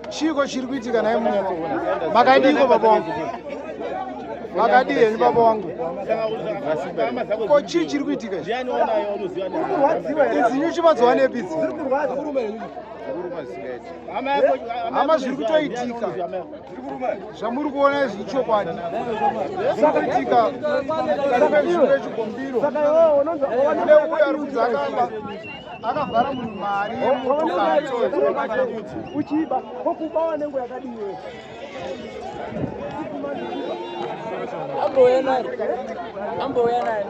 Chiiko chiri kuitika naye muno? Makadiiko baba wangu? Makadii henyu baba wangu? Ko chii chiri kuitika izvi? Idzi nyuchi madzowanepi idzi? Hama zviri kutoitika zvamuri kuona izvi ichokwadi zviri kuitika pakati pechigombiro neuyo ari kunzi akaba akavhara munhu mari yemotokari uchiba ko kuba wanengo yakadii iwe Ambouya naye. Ambouya naye.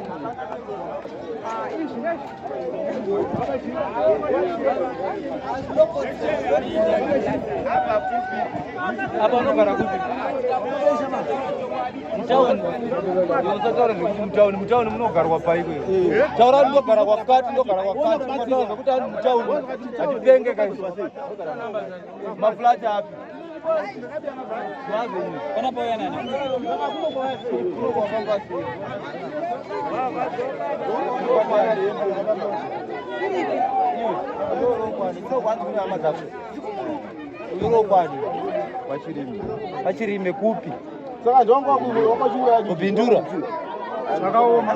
Apa unogara kupi? Mutauni. Usataura zvekuti mutauni, mutauni munogarwa paiko iwe. Taura kuti ndogara kwakati, ndogara kwakati, ukataura zvekuti ari mutauni. Hatipenge kaizvo. Maflat api? Pachirime kupi? Kubindura. Zvakaoma.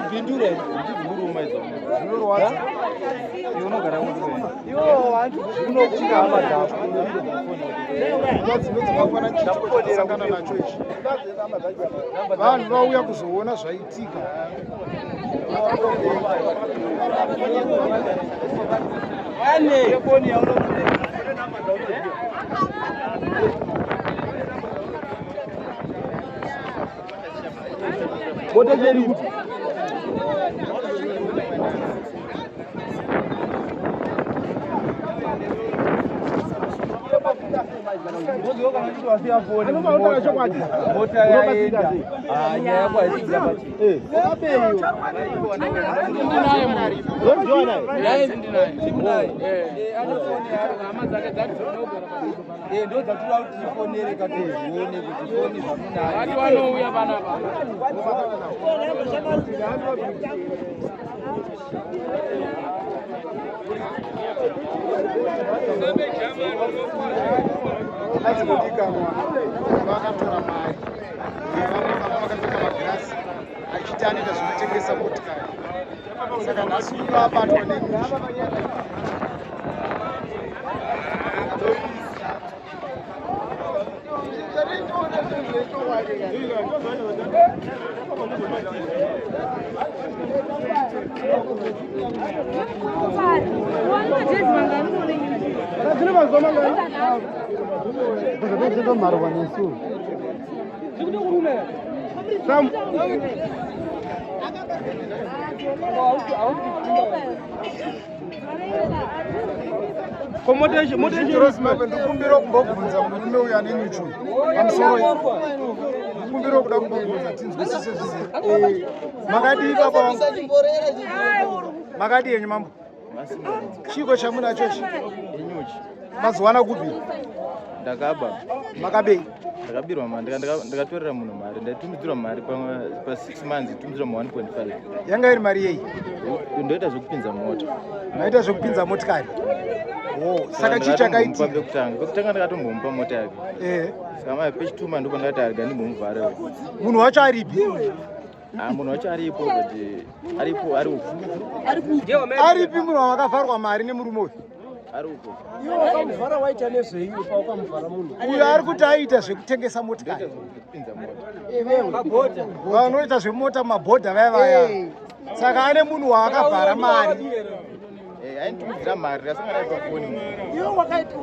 Kubindura. Zvinorwadza. Unokuda hama dzako. Dzino dzakafanana chichasangana nacho ichi. Vanhu vauya kuzoona zvaitika. Mota cheri kuti. Mota yaenda. Ah, nyaya yako haisi pachena. Eh, ndo dzatinoda kuti tifonere katozvione kuti foni zvamunayo. Vati vanouya panapa. Vadzikodikanwa vakatora mari vamwe vakapfeka magirasi achiti anoita zvekutengesa motikari saka nhasi uno abatwa nenyuchi. Zimbabwe ndikumbira kumbobvunza murume uyu ane nyuchi uyu pamusoro ndikumbira kuda kumbobvunza tinzwisise zvizere. Makadii baba wangu? Makadii henyu mambo? Chiiko chamunacho ichi? Inyuchi. Mazuwana kupi? Ndakaba. Makabei? Ndakabirwa mari, ndakatorera munhu mari, ndaitumidzirwa mari pa 6 months, tumidzirwa ma 1.5. Yanga iri mari yei? Ndoita zvekupinza mota. Maita zvekupinza motikari. Oh, saka chii chakaitika? Pekutanga, pekutanga ndakatombomupa mota yake. Eh. Saka mai pechituma ndipo ndakati arega ndimbomuvhara. Munhu wacho aripi? Ah, munhu wacho aripo but aripo ari uku. Aripi munhu wamakavharwa mari nemurume uyu? Ari uko. Iwe wakamuvhara waita nezvei pawakamuvhara munhu? Uyo ari kuti aiita zvekutengesa motikari. Kupinza mota. Vanoita zvemota mabhodha vaya vaya. Saka ane munhu waakavhara mari. Eh, ainditumidzira mari ndasangana naye pafoni munhu. Iwe wakaita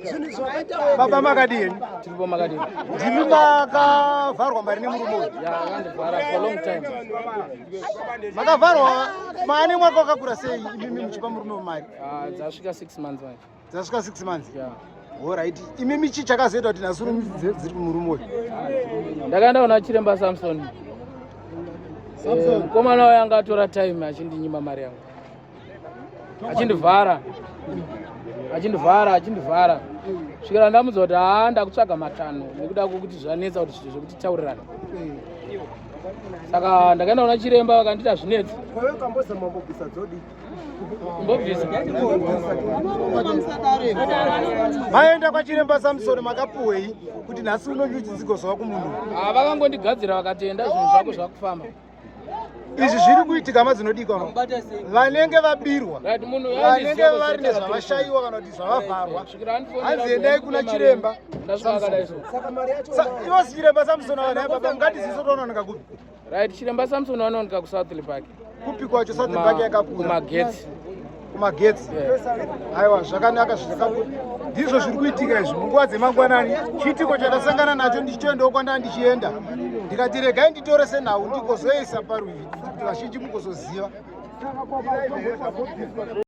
zvinhu zvakaita wewe. Baba makadii henyu? Tiripo makadii? Ndimi makavharwa mari nemurume uyu? Ya, akandivhara for long time. Makavharwa maane mwaka wakakura sei imimi muchipa murume wemari? Ah, dzasvika 6 months manje. Dzasvika 6 months. Yeah. Alright. Imimi chii chakazoita kuti nhasi uno dziri kumurume uyu? Ndakaenda kuna chiremba Samson. Mukomana uyo anga atora time achindinyima mari yangu. Achindivhara. Achindivhara, achindivhara. Svikira ndamudza kuti haa ndakutsvaga matanho nekuda kwekuti zvanetsa kuti zvinhu zvekuti taurirana. Saka ndakaenda kuna chiremba vakanditi hazvinetsi. Kwawe ukambozama mbobvisa dzodii? Mbobvisa. Maenda kwachiremba Samson, makapuwei kuti nhasi uno nyuchi dzigozova kumunhu? Ah, vakangondigadzira vakati enda, zvinhu zvako zvakufamba. Izvi zviri kuitika madzinodikwa, vanenge vabirwa, Right, munhu vanenge vari nezvavashayiwa kana kuti zvavavharwa, hanzi endai kuna chiremba. Ndasvika akadai so. Saka mari yacho? Ivo chiremba Samson vanai baba, ngatiziso tonooneka kupi? Right, chiremba Samson vanooneka kuSouth Park. Kupi kwacho? South Park yakakura. Kumagetsi. Kumagetsi. Aiwa, zvakanaka, zvakakura. Ndizvo zviri kuitika izvi munguva dzemangwanani. Chiitiko chandasangana nacho ndichitoendawo kwandanga ndichienda, ndikati regai nditore senhau ndigozoisa parwivi kuti vazhinji mugozoziva.